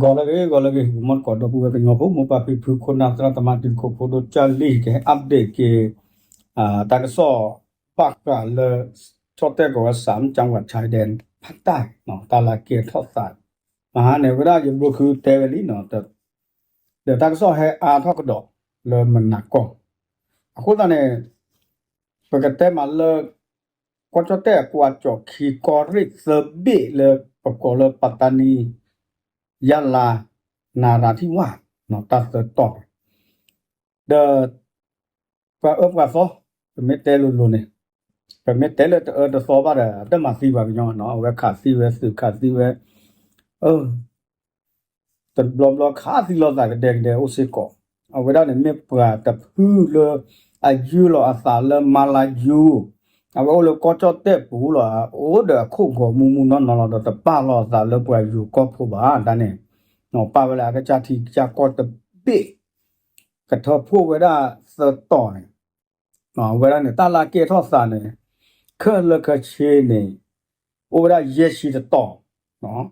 ဂီၤလၢအဂ့ၤ ဂီၤလၢအဂ့ၤ ဂီၤမုၢ်တကိး ဒီပုၢ်ဝဲၢ်ကညီဖိ မိၢ်ပၢ်ဖံဖု ခိၣ်နၢ်သရၣ်သမါ တံၤသကိးဖိဒိၣ် ကၢ်လံၢ် ကဟဲ update က့ၤ တၢ်ကစီၣ် ဘၣ်ဃးလၢ ကၠီၣ်တဲၣ်ကိးဝဲ စၣ်မၣ်ကၠၣ်ဝး ခၠဲဒဲ ဖးတၢ် တၢ်လၢကဲထီၣ်သး မဟါန့ၣ် ဝဲဒၣ်ယဘျိခုတဲဝဲလံ ဒီးတၢ်ကစီၣ်ဟဲအါထီၣ်ကဒီး လၢမနၤကီၢ် အဃိသတးန့ၣ် ပကတဲမးလၢ ကီၢ်ကၠီၣ်တဲၣ်အကွၢ်ကၠီၣ်ခံ ကီၢ်ရ့ၣ်သၢဘ့ၣ်လၢပကိးလၢ ပၣ်တနံ ယၣ်လါ နၤရၤထံဝၣ် တၢ်သၢတီၢ် ဒီး ပှၤအၢပှၤသီ ပမ့ၢ်တဲလိၤလိၤန့ၣ် ပမ့ၢ်တဲလၢတအၢတသီဘၣ်ဒီး အတမၤသံပှၤကညီနီၤ အဝဲခးသံဝဲ သုးခးသံဝဲ အၢ တဘျီဘျီခးသံလိာ်သးကဒဲကဒဲအိၣ်စ့ၢ်ကီး အဝဲဒၣ်န့ၣ် မ့ၢ်ပှၤတဖုလၢ အယုၢ်လီၤအသးလၢမါလါယူၤ အဝဲအိၣ်လၢကီၢ်ကၠီၣ်တဲၣ်ပူၤလီၤ အိၣ်ဒီးအခိၣ်ဂီၤမူမူနီၢ်နီၢ်လီၤ ဒီးတပာ်လီၤအသးလၢပှၤယိၤကီၢ်ဖိဘၣ်ဒၣ်န့ၣ် ပာ်ဝဲလၢအကစၢ်ထံကစၢ်ကီၢ်တဘ့ၣ် ကထၢဖှိၣ်ဝဲဒၣ်သၢတီၢ်န့ၣ် အဝဲဒၣ်န့ၣ် တၢ်လၢကဲထီၣ်သးန့ၣ် ခဲလၢာ်ခဲဆ့န့ၣ် အိၣ်ဝဲဒၣ်ယဲၢ်ဆံတတီၢ်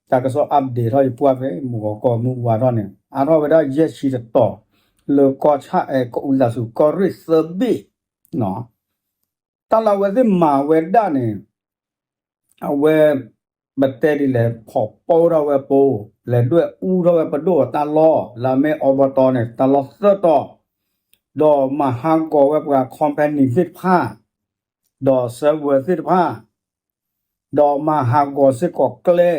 တၢ်ကစီၣ် update ထီၣ်ယပှၢ်ဖဲမုၢ်ဂီၤကီၢ်မုၢ်ဝါထီၣ်န့ၣ် အါထီၣ်ဝဲဒၣ်ယဲၢ်ဆံတတီၢ် လၢကီၢ်ဆၣ်အဲၣ်ကအိၣ်သးဆူကီၢ်ရ့ၣ်သၢဘ့ၣ် တၢ်လၢအဝဲသ့ၣ်မၤဝဲဒၣ်န့ၣ် အဝဲ ပတဲဒ်လဲၣ် ဖီၣ်ပိထီၣ်ဝဲပိ, လဲၤဒွဲၣ်အူထီၣ်ဝဲပဒိၣ်အတၢ်လီၢ် လၢအမ့ၢ်အီဘတီၢ်န့ၣ် တၢ်လီၢ်သၢတီၢ်, ဒီးမၤဟးဂီၤဝဲပှၤ company သ့ၣ်တဖၣ်, ဒီး server သ့ၣ်တဖၣ်, ဒီးမၤဟးဂီၤစ့ၢ်ကီးကျဲ,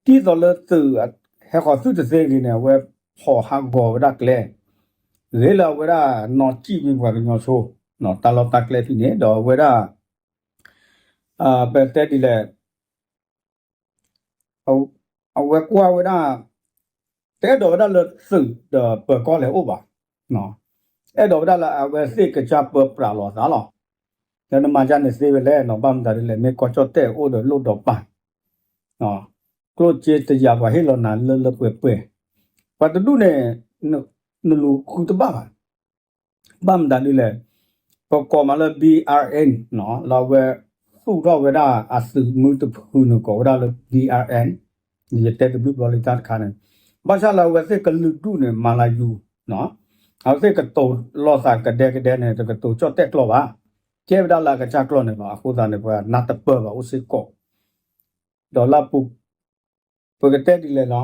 ဒ်သိးလၢသုး ဟဲဃီၤသုးတသ့ဂ့ၤန့ၣ် အဝဲဖီၣ်ဟးဂီၤဝဲဒၣ်ကျဲ, ဂ့ၤလၢအဝဲဒၣ်နီၢ်စံၣ်ဝံၤပှၤကညီဆိ, တၢ်လီၢ်တၢ်ကျဲဖဲန့ၣ် ဒီးအဝဲဒၣ် ပတဲဒ်လဲၣ်, အဝဲကွၢ်ဝဲဒၣ်, တအဲၣ်ဒိးဝဲဒၣ်လၢသုးဒီးပၢၤကီၢ်လဲၤအိၣ်ဘၣ်, အဲၣ်ဒိးဝဲဒၣ်လၢအဝဲသ့ၣ်ကစၢ်ပၢပြးလီၤအသးလီၤ, ဒီးနမၤဒ်န့ၣ်သ့ဝဲလဲၣ်နီၤ, ဘၣ်မတၤဒ်လဲၣ် မ့ၢ်ကီၢ်ကၠီၣ်တဲၣ်အိၣ်ဒီးလိၣ်ဒီးပၢ် ကျိၣ်စ့တယာ်ပှၤဟ့ၣ်လီၤနၤလၢလၢပှဲၤပှဲၤ, ပှၤတဒူၣ်န့ၣ် နလူၤဃုတဘၣ်ဘၣ်, ဘၣ်မတၤဒ်လဲၣ်, ပကိးမးလၢ BRN လၢအဝဲသူၣ်ထီၣ်ဝဲဒၣ်အသုးမုၢ်တဖုန့ၣ် ကိးဝဲဒၣ်လၢ BRN, ယတဲတဘျုးဘျီလံတၢ်တခါန့ၣ်, ဘၣ်ဆၣ်လၢအဝဲသ့ၣ်ကလုာ်ဒူၣ်န့ၣ် မၤလၤယူၤ, အဝဲသ့ၣ်ကတိၤလိာ်သးကဒဲကဒဲန့ၣ် တကတိၤကၠီၣ်တဲၣ်ကျိာ်ဘၣ်, ကဲဝဲဒၣ်လၢအကစၢ်ကျိာ်န့ၣ်လီၤ, အဃိသတးန့ၣ် ပှၤနၢ်တပၢၢ်ဘၣ်အိၣ်စ့ၢ်ကီး ဒီးလၢပူၤ ပကတဲဒ်လဲၣ်နီၤ,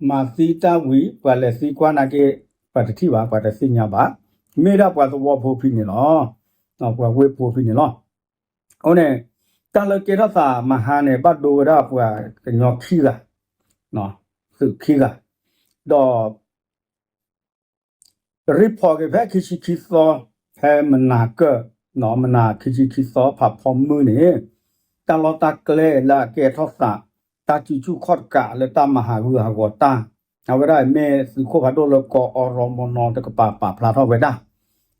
မၤသံတၢ်ဝံၤ ပှၤလဲၤသံကွၢ်နာ်က့ ပှၤတထံၣ်ဘၣ် ပှၤတသ့ၣ်ညါဘၣ်, မ့ၢ်ဒၣ်ပှၤသဝီဖိဖဲန့ၣ်လီၤ, ပှၤဝ့ၢ်ဖိဖဲန့ၣ်လီၤ, အဃိန့ၣ် တၢ်လၢကဲထီၣ်သးမဟါန့ၣ် ဘၣ်ဒိဝဲဒၣ်ပှၤကညီခံဂၤ, သုးခံဂၤ, ဒီး report က့ၤဖဲခံဆံခံသီ ဖဲမနၤကၢၢ်, မနၤခံဆံခံသီဖးဖီမုၢ်န့ၣ်, တၢ်လီၢ်တၢ်ကျဲလၢအကဲထီၣ်သး, တၢ်စုဆူၣ်ခီၣ်တကးလၢတၢ်မၤဟးဂူာ်ဟးဂီၤတၢ်, အဝဲဒၣ်မ့ၢ်သုးခိၣ်ဖးဒိၣ်လၢကီၢ်အီၣ်ရီမီၢ်နီၢ် တကပၤပာ်ဖျါထီၣ်ဝဲဒၣ်,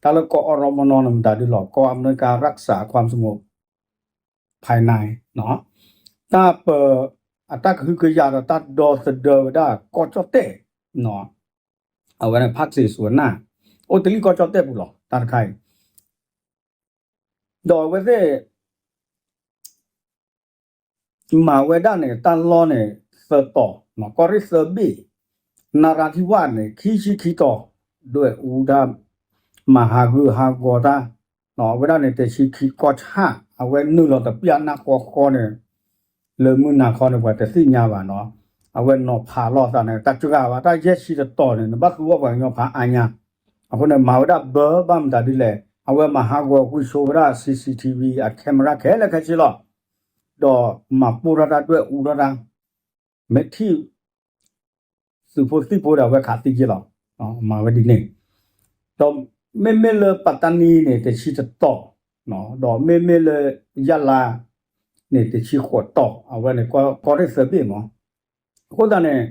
တၢ်လၢကီၢ်အီၣ်ရီမီၢ်နီၢ်န့ၣ် မတၤဒ်လဲၣ် ကီၢ်အမဲရကၤ ရၢၣ်စး ความสงบภายใน တၢ်ပၢ, အတၢ်ကဟုကယာ်ဒီးတၢ်ဒီသဒၢဝဲဒၣ်ကီၢ်ကၠီၣ်တဲၣ်, အဝဲန့ၣ် ဖးစ့ၣ်စူၤနၢ်, အိၣ်တ့ၢ်လံကီၢ်ကၠီၣ်တဲၣ်ပူၤလီၤ တၢ်တခါအံၤ, ဒီးအဝဲသ့ၣ် မၤဝဲဒၣ်န့ၣ် တၢ်လီၢ်န့ၣ် သၢတီၤ, ကီၢ်ရ့ၣ်သၢဘ့ၣ်, နရၤထံဝၣ်န့ၣ် ခံဆံခံတီၤ, ဒွဲၣ်အူတၢ်, မၤဟးဂူာ်ဟးဂီၤတၢ်, အဝဲဒၣ်န့ၣ် တဆံခံကီၢ်ဆၣ် အဝဲနုာ်လီၤတပျၢ်နၢ်ဃီဃီန့ၣ်, လၢမုၢ်နၤခီန့ၣ် ပှၤတသ့ၣ်ညါဘၣ်နီၤ, အဝဲနီၤဖးလိာ်သးန့ၣ် တၢ်စှၤဘၣ် တၢ်ယဲၢ်ဆံတတီၤန့ၣ် နဘၣ်သူအီၣ်ပှၤကညီဖးအါညါ, အဃိန့ၣ် မၤဝဲဒၣ်ဘၢဘၣ်မတၤဒ်လဲၣ်, အဝဲမၤဟးဂီၤကွံာ်ဆိဝဲဒၣ် CCTV အ camera ခဲလၢာ်ခဲဆ့လီၤ, ဒီးမၤပိၢ်ထီၣ်တၢ်ဒွဲၣ်အူထီၣ်တၢ်, မ့ၢ်ထံၣ် သုးဖိသံၣ်ဖိဒီးအဝဲခးသံက့ၤလီၤ, မၤဝဲဒ်န့ၣ်, ဒီးမ့မ့ၢ်လၢပၣ်တနံန့ၣ် တဆံတတီၤ, ဒီးမ့မ့ၢ်လၢယၣ်လါန့ၣ် တဆံဃိးတီၤ, အဝဲန့ၣ် ကီၢ်ရ့ၣ်သၢဘ့ၣ်မး, အဃိသတးန့ၣ်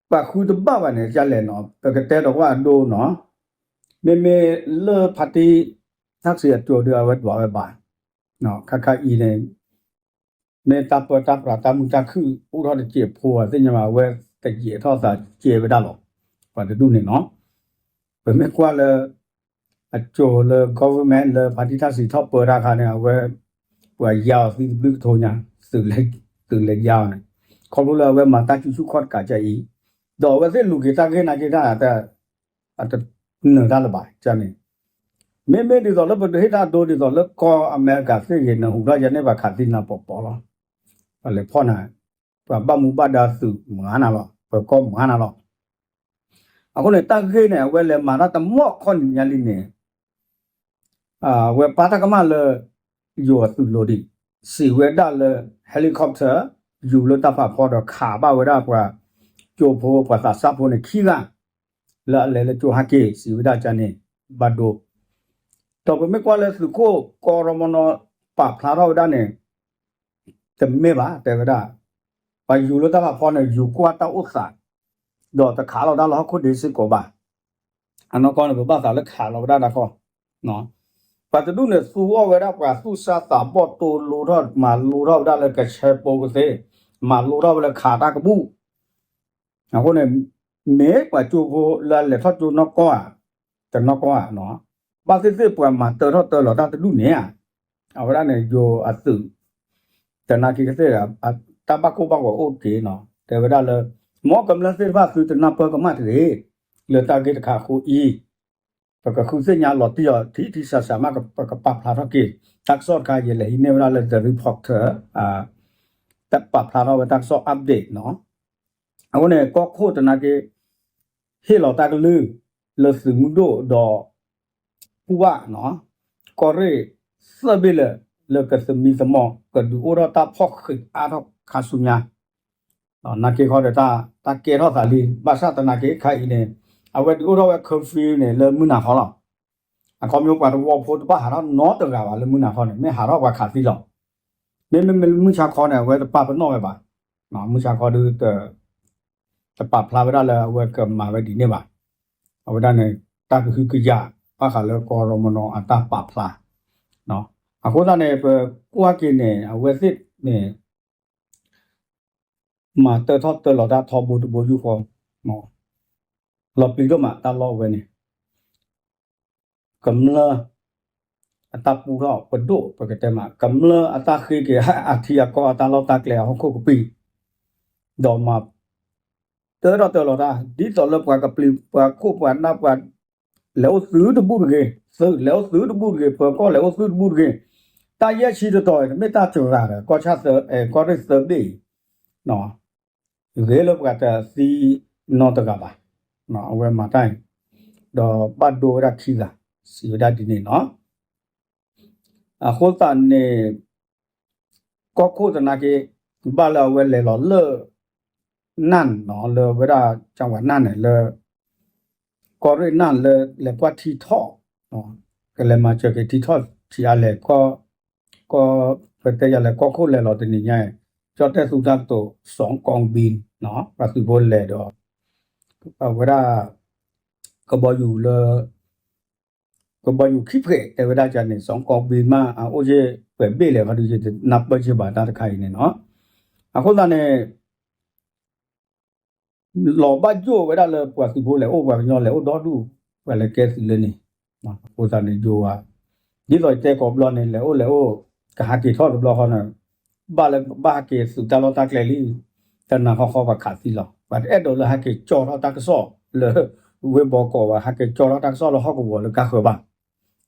ပှၤဃုတဘၣ်ဘၣ်န့ၣ် ကလဲၣ်နီၤ ပကတဲဒီးကွၢ်အဒိနီၤ, မ့မ့ၢ်လၢဖါတံၢ် ထၣ်စံးအစိၤဒီးအဝဲဒွးဝဲဘၣ်, ခါခါအံၤန့ၣ် မ့ၢ်တၢ်ပၢတၢ်ပြးတၢ်မုာ်တၢ်ခုၣ် အိၣ်ထီၣ်တစဲးဖိ သ့ၣ်ညါဘၣ် အဝဲတယဲးထီၣ်သးကဲဝဲဒၣ်လီၤ, ပှၤတဒူၣ်န့ၣ်နီၤ, ပမ့ၢ်ကွၢ်လၢ အစိၤလၢ government လၢဖါတံၢ်ထၣ်စံးထီၣ်ပၢတၢ်ခါန့ၣ် အဝဲ ပှၤယါအီၤသံတဘျုးကထိညါ, သုးလဲၤ သုးလဲၤယါအီၤန့ၣ်, ခီဖျိလၢအဝဲမၤတၢ်စုဆူၣ်ခီၣ်တကးကါအံၤ, ဒီးအဝဲသ့ၣ်လူၤက့ၤတၢ်ဂ့ၢ်နာ်က့တၢ် အတနၢၤတၢ်လၢၤဘၣ်န့ၣ်, မ့မ့ၢ်ဒ်သိးလၢပဒုးဟ့ၣ်တၢ်ဒိဒ်သိးလၢကီၢ်အမဲရကၤသ့ၣ်ဂ့ၤ နဟူးထီၣ်ယဲန့ၣ် ပှၤခးသံနၤပီၤပီၤလီၤ. ပှၤလဲၤဖီၣ်နၤ, ပှၤဘၣ်မူဘၣ်ဒါသုးမၤနၤလီၤ, ပှၤကီၢ်မၤနၤလီၤ. အဃိန့ၣ် တၢ်ဂ့ၢ်န့ၣ် အဝဲလဲၤမၤတၢ်တမီၢ်ခီၣ်နံၤညါလံန့ၣ် အဝဲပာ်တၢ်ကမၣ်လၢ ယိၤအသုးလိၤဒံး, စံးဝဲဒၣ်လၢ helicopter ယူၤလၢတၢ်ဖးဖီဒီးခးဘၣ်ဝဲဒၣ်ပှၤကၠိဖိပှၤသးစၢ်ဖိန့ၣ်ခံဂၤ, လၢအလဲၤလၢကၠိဟဲက့ၤ စံးဝဲဒၣ်ကန့ၣ် ဘၣ်ဒိ, ဒီးပမ့ၢ်ကွၢ်လၢသုးခိၣ်ကီၢ်ရမနီ ပာ်ဖျါထီၣ်ဝဲဒၣ်န့ၣ် တမ့ၢ်ဘၣ် တဲဝဲဒၣ်, ပှၤယူၤလၢတၢ်ဖးဖီန့ၣ် ယူၤကွၢ်တၢ်အိၣ်သး ဒီးတခးလီၤတၢ်လၢဟီၣ်ခိၣ်ဒ့စ့ၢ်ကီးဘၣ်. အနီၢ်ကီၢ်န့ၣ် ပဘၣ်သးလၢခးလီၤဝဲဒၣ်တၢ်ခီ, ပှၤတဒူၣ်န့ၣ် သူအီၣ်ဝဲဒၣ်ပှၤသူၣ်စၢ်သးဘီၣ်တိလိထီၣ် မၤလိထီၣ်ဝဲဒၣ်လၢကဆဲးပိကသ့, မၤလိထီၣ်ဝဲလၢခးတၢ်ကဘူၣ်, အဃိန့ၣ် မ့ၢ်ပှၤကၠိဖိလၢအလဲၤထီၣ်ကၠိနီၢ်ကီၢ်ဧါ, တနီၢ်ကီၢ်ဧါ, ဘၣ်သ့ၣ်သ့ၣ်ပှၤမၤတၢထီၣ်တၢလီၤတၢ်တဒူၣ်န့ၣ်ဧါ, အဝဲဒၣ်န့ၣ် ယိၤအသုး တနာ်က့ကသ့ၣ် တၢ်ဘၣ်ကိၢ်ဘၣ်ဂီၤအိၣ်တ့ၢ်နီၤ, တဲဝဲဒၣ်လၢ မ်ကမျၢၢ်သ့ၣ်တဖၣ်သုတနၢ်ပၢၢ်ကမၣ်တဂ့ၤ, လၢတၢ်ဂ့ၢ်တခါအဃိအံၤ, ပကဃုသ့ၣ်ညါလီၤတံၢ်အီၤထံထံဆးဆးမး ပကပာ်ဖျါထီၣ်က့ၤ, တၢ်ကစီၣ်တခါယလဲၤဟံးန့ၢ်ဝဲဒၣ်လၢ The Reporter တၢ်ပာ်ဖျါထီၣ်ဝဲတၢ်ကစီၣ် update နီၤ, အဃိန့ၣ် ကီၢ်ခိၣ်တနာ်က့ ဟ့ၣ်လီၤတၢ်ကလုၢ် လၢသုးမုၢ်ဒိၣ်ဒီး ပူဝၣ်နီၤ, ကီၢ်ရ့ၣ်သၢဘ့ၣ်လၢာ် လၢကသမံသမိး ကဒုးအိၣ်ထီၣ်တၢ်ဖီၣ်ဃံးအါထီၣ်ခါဆူညါ, နာ်က့ခီဒီး တၢ်ကဲထီၣ်သးလံ, ဘၣ်ဆၣ်သနာ်က့ခါအံၤန့ၣ် အဝဲဒုးအိၣ်ထီၣ်ဝဲ curfew န့ၣ် လၢမုၢ်နၤခီလီၤ. အခီပညီပှၤတဝီဖိတဘၣ်ဟးထီၣ်နီတဂၤဘၣ်လၢမုၢ်နၤခီန့ၣ်, မ့ၢ်ဟးထီၣ်ပှၤခးသံလီၤ. မ့မ့ၢ်လၢမုၢ်ဆါခီန့ၣ် အဝဲတပာ်ပနီၣ်ဝဲဘၣ်. မုၢ်ဆါခီဒီး တပာ်ဖျါဝဲဒၣ်လၢအဝဲကမၤဝဲဒ်န့ၣ်ဘၣ်. အဝဲဒၣ်န့ၣ် တၢ်ကဟုကယာ် ဘၣ်ဃးလၢကီၢ်ရမနီအတၢ်ပာ်ဖျါ. အဃိသတးန့ၣ် ပကွၢ်က့ၤန့ၣ် အဝဲသ့ၣ်န့ၣ် မၤတၢထီၣ်တၢလီၤတၢ်ထီဘိတဘိယူၢ်ဃီ, လီၤပျံၤဒိၣ်မးတၢ်လီၢ်ဝဲန့ၣ် ကမျၢၢ်အတၢ်ပူထီၣ်ပဒိၣ် ပကတဲမး ကမျၢၢ်အတၢ်ဃ့က့ၤအထံအကီၢ်အတၢ်လီၢ်တၢ်ကျဲအဟီၣ်ခိၣ်ကပံာ်, ဒီးမၤတၢထီၣ်တၢလီၤတၢ် ဒ်သိးလၢပှၤကပျံၤပှၤခိၣ်ပှၤနၢ်ပှၤ လဲၤအိၣ်သုးတဘူၣ်တဂ့ၤ, သုးလဲၤအိၣ်သုးတဘူၣ်တဂ့ၤ, ပၢၤကီၢ်လဲၤအိၣ်သုးတဘူၣ်တဂ့ၤ, တၢ်ယဲၢ်ဆံတတီၤအံၤ တမ့ၢ်တၢ်စှၤဒီး ကီၢ်ဆၣ်သၢ အဲ ကီၢ်ရ့ၣ်သၢဘ့ၣ်အံၤ ဂ့ၤလၢပှၤတသံနီတဂၤဘၣ်. အဝဲမၤတၢ်အံၤ ဒီးဘၣ်ဒိဝဲဒၣ်ခံဂၤ စံးဝဲဒၣ်ဒ်န့ၣ်နီၤ. အဃိသတးန့ၣ် ကီၢ်ခိၣ်သနာ်က့ ဘၣ်လၢအဝဲလဲၤလီၤလၢ နၢ်နီၤ လၢဝဲဒၣ် ကဝၤနၢ်န့ၣ် လၢ ကီၢ်ရ့ၣ်နၢ်လၢ လဲၤကွၢ်ထံထီၣ် ကလဲၤမၤစၢၤက့ၤထံထီၣ်ထံအါလဲၣ် ကီၢ် ကီၢ် ပတဲယၤလဲၣ် ကီၢ်ခိၣ်လဲၤလီၤတနံၤညါအံၤ ကၠီၣ်တဲၣ်သူတၢ်ကတိၤ စီၤကီဘံနီၤ ပှၤသုးဖိလဲၤဒီး အဝဲဒၣ် ကဘီယူၤလၢ ကဘီယူၤခံဖှဲး တဲဝဲဒၣ်ကန့ၣ် စီၤကီဘံမး အအိၣ်ယဲၢ်ပှဲၤဘ့ၣ်လဲၣ် ခီဒုးယတနၢ်ပၢၢ်က့ၤဘၣ်တၢ်တခါအံၤန့ၣ်နီၤ. အဃိသတးန့ၣ် လီၤဘၣ်ယိၣ်ဝဲဒၣ်လၢပှၤသုးဖိလဲၤအိၣ် ပှၤကညီလဲၤအိၣ်ဒီဒူၣ် ပှၤလဲၤကဲသုးလၢန့ၣ် အဃိသတးန့ၣ်ယိၤဧါ ဒ်သိးယတဲကိးဘျီန့ၣ် လဲၤအိၣ်လဲၤအိၣ် ကဟးက့ၤထီၣ်တဘျီဃီန့ၣ် ဘၣ်လၢဘၣ်ဟးက့ၤသုးတၢ်လီၢ်တၢ်ကျဲလံ တနၤဃီဃီပှၤခးသံလီၤ ပှၤတအဲၣ်ဒိးလၢဟးက့ၤကၠီထီၣ်တၢ်ကစီၣ်လၢ ဝ့ၢ်ဘီကီးဘၣ် ဟးက့ၤကၠီထီၣ်တၢ်ကစီၣ်လၢဟီၣ်ကဝီၤလၢကါဃၢၤဘၣ်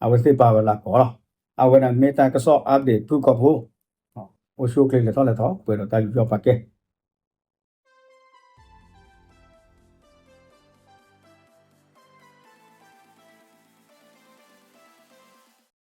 အဝဲသ့ၣ်ပာ်ဝဲလၢကီးလီၤ အဝဲန့ၣ်မ့ၢ်တၢ်ကစီၣ် update ဖုၣ်ကိာ်ဖိ အိၣ်ဆူၣ်အိၣ်ချ့လဲၤထီၣ်လဲၤထီ ပှဲၤဒီးတၢ်ယူးယီၣ်ပာ်ကဲ